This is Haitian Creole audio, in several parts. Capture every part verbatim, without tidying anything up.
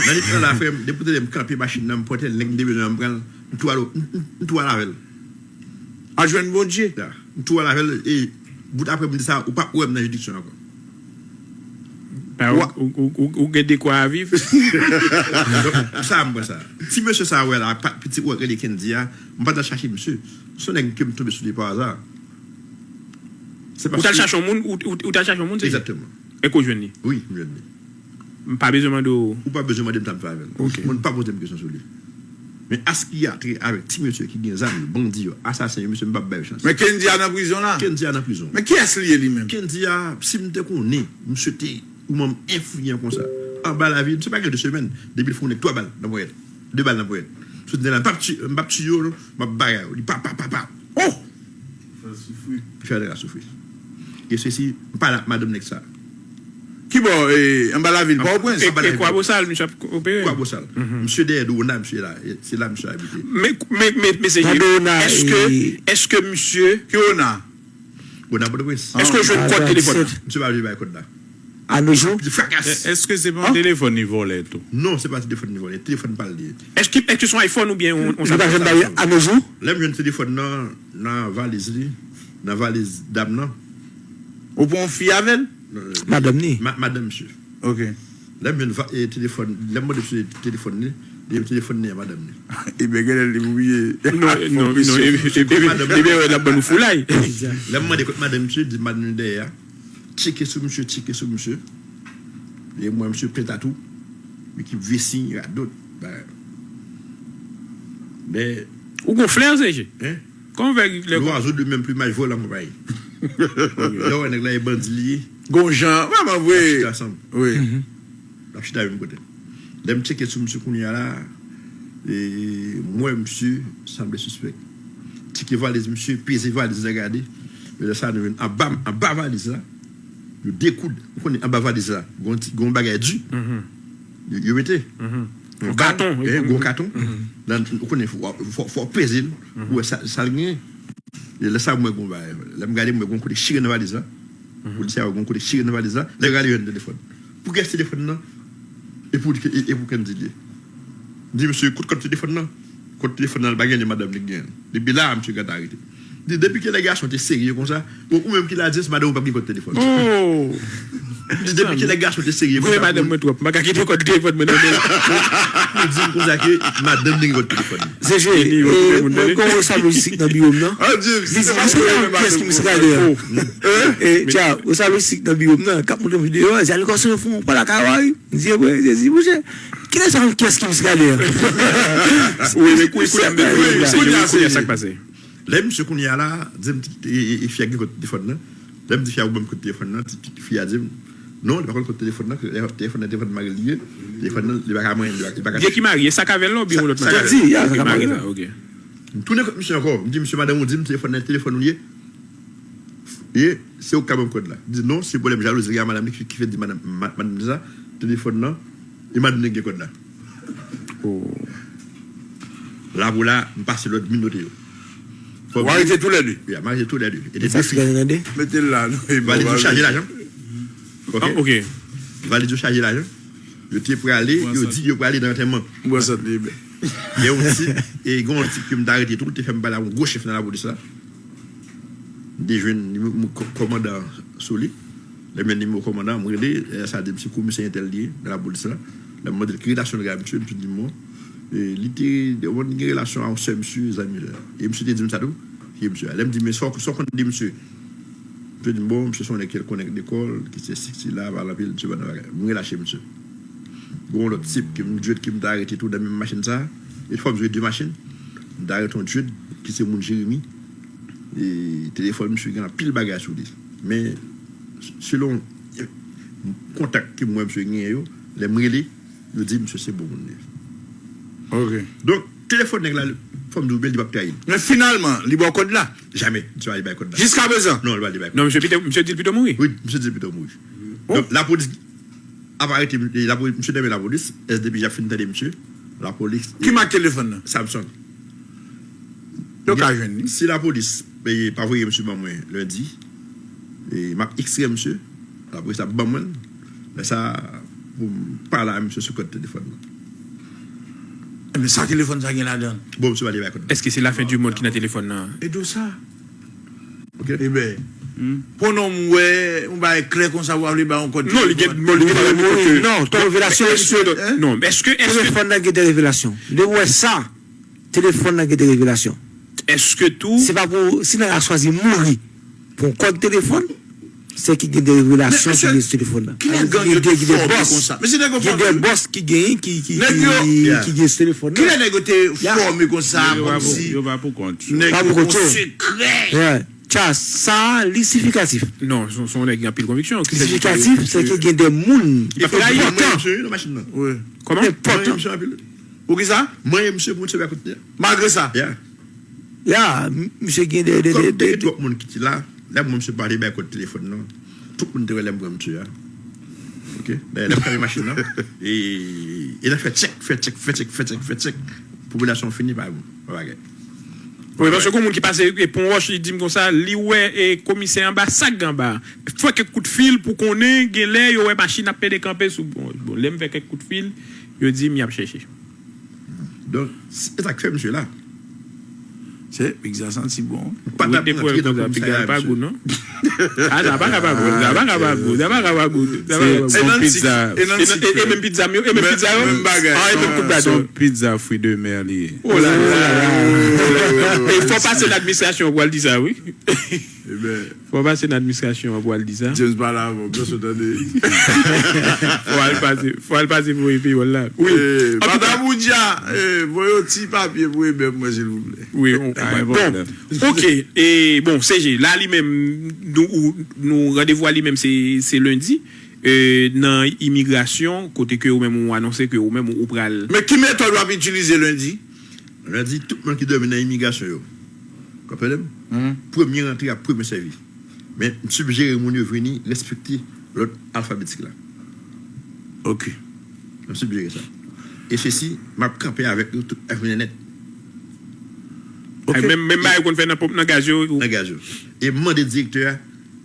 Nan li pran la, frè m, depi w tande m kanpe machin nan, m pote l, nèg m te bezwen an, m pran l, m tou al, m, m, m tou al avè l. Al jwenn Bondye. Ya. M tou al avè l, e bout aprèmidi sa, ou p ap wè m nan jiridiksyon ankò. Ah, ou, ou, ou, ou gen dekwa a viv. Donk, sa a m pran sa. Ti mesye sa a wè la, pa- pitit ou rele Kendy a, m pa t al chache misye. Se yon nèg ke m tonbe sou li pa aza. Se Ou t al chache yon moun, ou, ou, ou t al chache yon moun, se? Egzakteman. E ke w jwenn li? Wi, m jwenn li. M pa bezwen mande w. Ou pa bezwen mande m sa m fè avè l. Moun pa poze m kesyon sou li. Men aski a te avèk ti mesye ki gen zam yo, bandi yo, asasen yo, mesye m p ap ba yo chans. Men Kendy a nan prizon la. Kendy a nan prizon. Men kiyès li ye li menm? Kendy a, si m te konnen, misye te ou manm enfliyan konsa. Anba lavil, misye pa gen de semèn, depi l fè yon nèg twa bal nan ponyèt. De bal nan ponyèt. Misye te la, m p ap tiye, m p ap tiye yo, non, m ap bagay yo. Li pa, pa, pa, pa. Oh! Fè nèg la soufri. E sesi, m pale ak madanm nèg sa. Kibò, e, anba lavil, Pòtoprens? E, e Kwabosal, misye ap opere? Kwabosal. Misye dèyè Dowona, misye la. E, se la misye abite. Men, men, men, men se Nan Dowona, Èske, e- èske misye, Ki Ona? Dowona Pòtoprens. Èske w jwenn kòd telefòn? Misye pa vle bay kòd la. Anojou? Frakas. Èske se pa yon telefòn li vòlè tou? Non, se pa telefòn li vòlè. Telefòn pa l li ye. Èske, èske se yon iPhone oubyen yon, yon Li pa janm bay Anojou? Lè m jwenn telefòn nan, nan valiz li, nan valiz dam nan. Ou pran yon fi avè l? Madanm ni. Ma- Madanm misye. Ok. Lè m jwenn va- e, telefòn, lè m mande misye telefòn li, li di m telefòn li a madanm li. Ebyen, genlè li oubliye. Non, non, non, ebyen, ebyen, ebyen, l ap ban nou foulay. Lè m mande kot madanm misye, li di madanm li dèyè a. Tcheke sou misye, tcheke sou misye. E mwen, misye plen tatou. Ekip vesi, radot. Bagay. Men, Ou gon flè, C G? Hein? Kòman w fè lè L'oiseau de même plumage vole en compagnie. Lè w wè nèg la e bandi li ye. Gon jan, vrèman vre. Chita ansanm. Wi. N ap chita menm kote. Lè m tcheke sou misye kounye a la, e, m wè misye sanble sispèk. Tcheke valiz misye, peze valiz la gade. E lè sa nou jwenn anba, anba valiz la, yo dekoud. Ou konnen anba valiz la, gon ti, gon bagay di. Yo, yo mete. Yon katon, Eh, gon katon. Nan, ou konnen, fò, fò, fò peze l. Ou wè sa, sa l genyen. E lè sa, mwen gon bagay. Lè m gade, mwen gon kote chire nan valiz la. Polisye a gon kote chire nan valiz la. Lè gade, jwenn telefòn. Pou kiyès telefòn nan? E pou, e, e pou Kendy li ye. M di, mesye, kot kòd telefòn nan? Kòd telefòn nan, l pa gen, li madanm li k genyen. Depi la, misye gentan arete. Di, depi kilè gason te serye konsa, bon, ou menm ki la, di, se madanm ou p ap gen kòd telefòn. Di, depi kilè gason te serye konsa. Vre madanm mwen twòp. M pa ka kite kòd telefòn mwen nan men l. Ou di m konsa ke madanm li gen kòd telefòn. C G, mwen gon sa lojistik nan biwo m nan. Li di, se pa kiyès ki misye gade a. E, tja, gon sa lojistik nan biwo m nan, k ap montre m videyo a, se ale kòse yon fon, pa la ka wari. M di, e vre, Jezi, monchè. Kilè sa, kiyès ki misye gade a? Wi, men kou, kou, kou, kou, kou, kou, kou, sa k pase? Lè misye kounye a la, di m, e, e, e, fi a gen kòd telefòn nan. Lè m di fi a ou ban m kòd telefòn nan, ti, fi a di m, non, li pa konn kòd telefòn nan, ke telefòn nan, telefòn mari li ye. Telefòn nan, li pa ka mwen, li pa, li pa ka. Gen ki marye, sa k avè l la oubyen yon lòt Sa k marye? avè l. Di, ya, sa Ki ka marye marye. Sa, ok. M tounen kot misye ankò. M di, misye, madanm ou di m telefòn nan, telefòn ou li ye. E se ou k ka ban m kòd la. Li di, non, se pwoblèm jalouzi li a madanm li ki, ki fè di madanm, ma-, madanm li sa, telefòn nan, e madanm li gen kòd la. La pou la, m pase lòd minote yo. Ou arete tou lè de. Wi, m arete tou lè de. E te Sa de fi. Tande? Mete l la. Non, e bon, Valiz yo chaje lajan. Ok. Ah, ok. Valiz yo chaje lajan. Yo te prale, yo di yo prale nan antèman. Mwen santi byen. Gen yon tip, e gen yon tip ke m te arete tou, te fè m pale ak yon gwo chèf nan lapolis la. M te jwenn nimewo kò-, kòmandan sou li. Lè m jwenn nimewo kòmandan, m rele, e sa di m se komisè entèl li ye nan lapolis la. Lè m mande l ki relasyon l gen ak misye, misye di m bon. E li te, te gen relasyon ak yon sè misye, zanmi l. E misye te di m sa tou, ki misye a. Lè m di, men sa w, sa w konn de misye? Misye di m, bon, misye se yon nèg ki konn lekòl, ki se sik, se la, pale anpil, misye pa nan bagay. M relache misye. Gen yon lòt tip ke m jwenn ke m te arete tou nan menm machin sa. E fò m jwenn de machin. M te arete yon jwenn ki se moun Jeremi. E telefòn misye gen anpil bagay sou li. Men, selon kontak ke m wè misye genyen yo, lè m rele, yo di misye se bon moun li ye. Ok. Donk, telefòn nèg la, fò m di w byen, li p ap trayi l. Men finalman, li ba w kòd la? Jamè, misye pa li bay kòd la. Jiska prezan? Non, li pa li bay kòd. Non, misye pito, misye di l pito mouri. Wi, misye di l pito mouri. Donk, lapolis ap arete, lapolis, misye nan men lapolis, S D P J ap fin tande misye. Lapolis. Ki mak telefòn nan? Samsung. Yo ka jwenn li. Si lapolis e, pa voye misye ban mwen lendi, e, m ap ekstrè misye. Lapolis ap ban mwen l. Lè sa, pou m pale a misye sou kòd telefòn nan. Ebyen, sa telefòn sa gen ladan l? Bon, misye pa te bay kòd. Èske se lafen di mond ki nan telefòn nan? E do sa? Ok. Ebyen, pou non m wè, yon bagay klè konsa, w ap vle bay yon kòd telefòn. Non, li gen, bon, li gen de revelasyon. Non, ton revelasyon. Non, èske, èske telefòn nan gen de revelasyon. Depi w wè sa, telefòn nan gen de revelasyon. Èske tou? Se pa pou, si nèg la chwazi mouri pou yon kòd telefòn, se ki gen de revelasyon ki gen sou telefòn nan. Kilè gang yo te fòme konsa? Mesye, nèg yo fòme. Gen de bòs ki genyen ki, ki, ki gen sou telefòn nan. Kilè nèg yo te fòme konsa, kòmsi yo pa pou kont yo. Nèg yo gon sekrè. Tcha, sa li sifikatif. Non, se yon nèg gen anpil konviksyon. Li sifikatif, se ke gen de moun enpòtan. Kòman? Enpòtan. Poukisa? Mwen, misye pou misye bay kote. Malgre sa. Ya, misye gen de, de, de, de, de twòp moun ki te la. Lè mwen, misye pale bay kòd telefòn nan. Tout moun te wè lè m pran misye a. Ok? Dayè, lè m kale machin nan. E, e lè fè tchèk, fè tchèk, fè tchèk, fè tchèk, fè tchèk. Popilasyon fini pa bon. Pa bagay. Wi, paske gon moun ki pase e pon wòch, li di m konsa, li wè e komisè anba sak anba. Fè kèk kout fil pou konnen, gen lè yo wè machin ap pede kanpe sou, bon, bon, lè m fè kèk kout fil, yo di m y ap chèche. Donk, se sa k fè misye la. Se, pizza santi bon. Ou te pran konsa, pizza pa gou, non? Ah, sa pa ka pa gou, sa pa ka pa gou, sa pa ka pa gou, sa pa ka pa gou. Se yon pizza. E, e, e menm pizza m yo, e menm pizza yo. Menm bagay. Ah, e menm kout baton. Se yon pizza fruits de mer li ye. Oh là là. E fò pase nan administrasyon pou al di sa, wi. Fò pase nan administrasyon an pou al di sa. James pale avè w, pèsonn tande. Fò al pase, fò al pase pou epi wòl la. Wi. An tou ka, Boudja, voye yon ti papye pou Eber mwen, silvouplè. Wi, bon. Ok, e bon, C G, la li menm, nou, nou randevou a li menm se, se lendi, e, nan imigrasyon, kote ke ou menm ou anonse ke ou menm ou pral. Men ki metòd w ap itilize lendi? Lendi, tout moun ki dòmi nan imigrasyon yo. Konprann m? Premye rantre ap premye sèvi. Men, m sijere moun yo vini respekte lòd alfabetik la. Ok. M sijere sa. E sesi, m ap kanpe avèk yo tout la jounen nèt. Ok. Menm, menm bagay yo konn fè nan ponp, nan gaz yo. Nan gaz yo. E m mande direktè a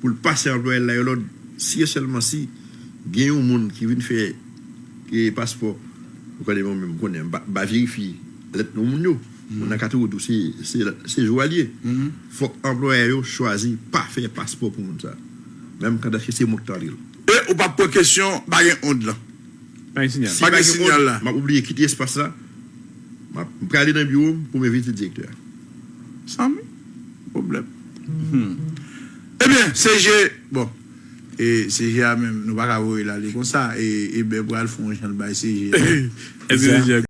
pou l pase anplwaye l la yo lòd, si e sèlman si gen yon moun ki vin fè, e, paspò, ou konnen mwen menm, m konnen, m pa, m pa verifye lèt non moun yo. Moun nan ka toujou di w se, se, se jou a l ye. Fòk anplwayè yo chwazi pa fè paspò pou moun sa. Menm kandaske se mwen ki ta li l. E ou p ap pran kesyon, pa gen ond lan. Pa gen sinyal. Si pa gen sinyal la, m ap obliye kite espas la. M ap, m prale nan biwo m pou m envite direktè a. San pwoblèm. Ebyen, C G, bon. E C G a menm, nou pa ka voye l ale konsa. E, Eber pral fè yon jan l bay C G. Èske C G a